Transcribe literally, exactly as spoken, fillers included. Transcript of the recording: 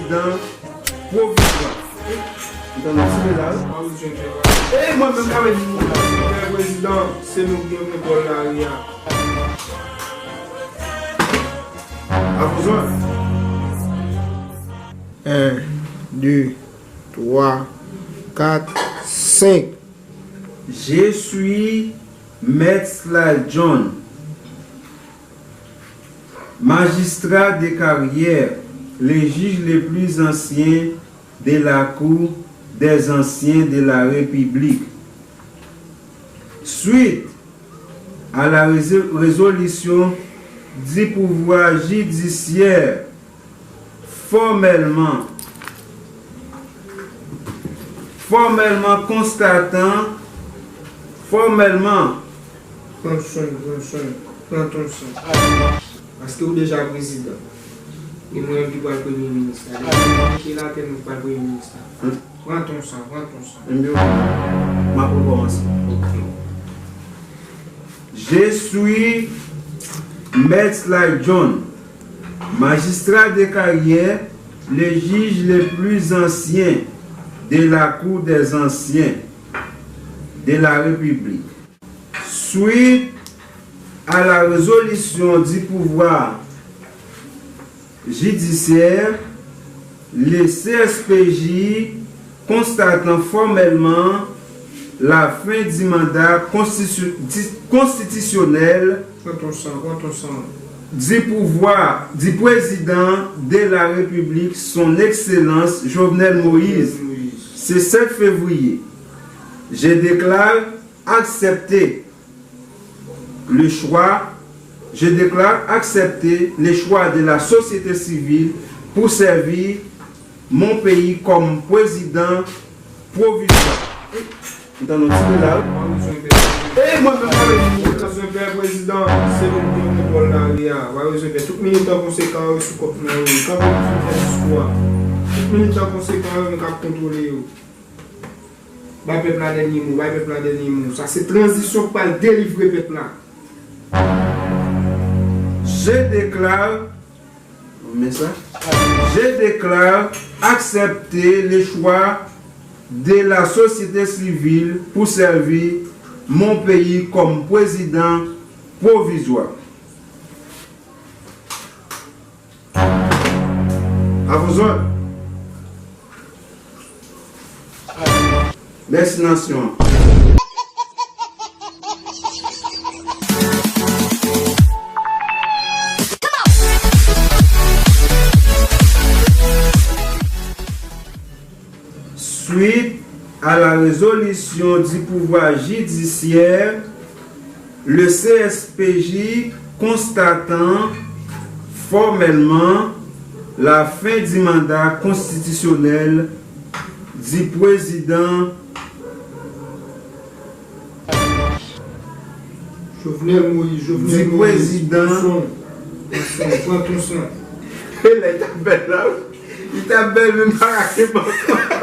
Prezidan pwovizwa. Ou tande tire la, wi? Pa bezwen fè bagay. E mwen menm k ap di nou la, Prezidan, se nou ki gen kontwòl lari a. Avozòd. En, de, twa, kat, senk. Je suis Maître Sly John, magistrat de carrière, le juge le plus ancien de la Cour des anciens de la République. Suite à la réso- résolution du pouvoir judiciaire, formèlman, formèlman konstatan, formèlman. Pran swen, pran swen, pran ton san. Paske ou deja prezidan. E mwen menm ki pral premye minis la. Depi mwen kite latè, mwen ki pral premye minis la. Pran ton san, pran ton san. M ap rekòmanse. Je suis Maître Sly John, magistrat de carrière, le juge le plus ancien de la Cour des anciens de la République. Suite à la résolution du pouvoir judiciaire, le C S P J constatant formellement la fin du mandat constitu- di- constitutionnel du pouvoir du président de la République, son Excellence Jovenel Moïse, ce sept février, je déclare accepter le choix, je déclare accepter le choix de la société civile pour servir mon pays comme président provisoire. M tande yon ti kou la, wi. E mwen menm, pa bezwen fè prezidan, se nou ki gen kontwòl lari a. Pa bezwen fè. Tout militan konsekan yo sou kont mwen, wi. Kanpe pou fin fè istwa. Tout militan konsekan yo, nou k ap kontwole yo. Bay pèp la dènye mo, bay pèp la dènye mo. Sa se tranzisyon k pral delivre pèp la. Je déclare, men sa, je déclare accepter le choix de la société civile pour servir mon pays comme président provisoire. Avozòd. Mèsi nasyon an. Suite à la résolution du pouvoir judiciaire, le C S P J constatant formellement la fin du mandat constitutionnel du président, Jovenel Moïse, Jovenel Moïse, pran swen, pran swen, pran ton san. E lè l t ap bèl la, li t ap bèl menm pa rache ankò.